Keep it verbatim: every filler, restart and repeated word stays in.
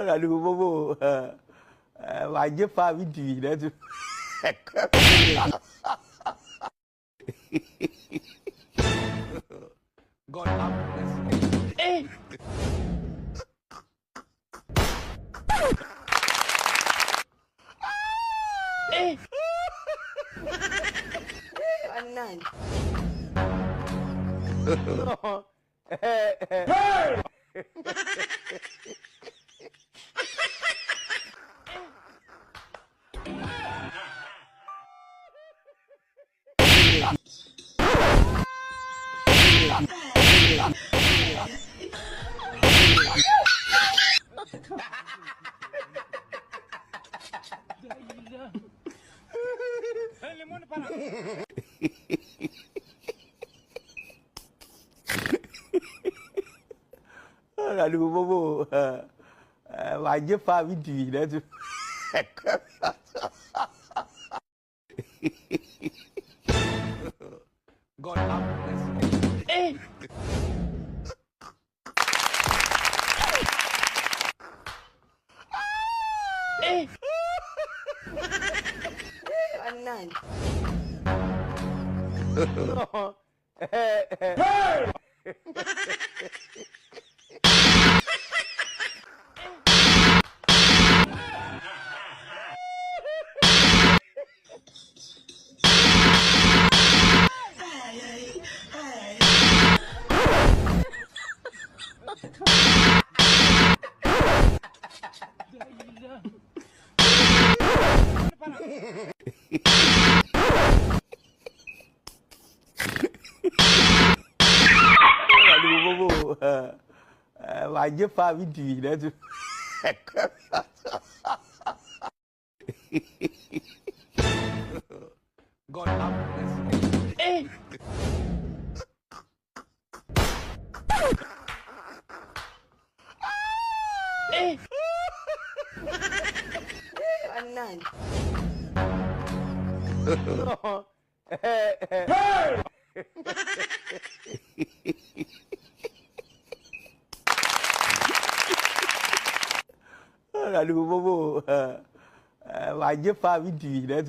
Gade pou bobo. Wa je fa vidi, né? God have mercy. Gade pou bobo. Wa je fa vidi, né? God have mercy. Wa je fa vidi, né? God have mercy. Gade pou bobo. Wa je fa vidi, né?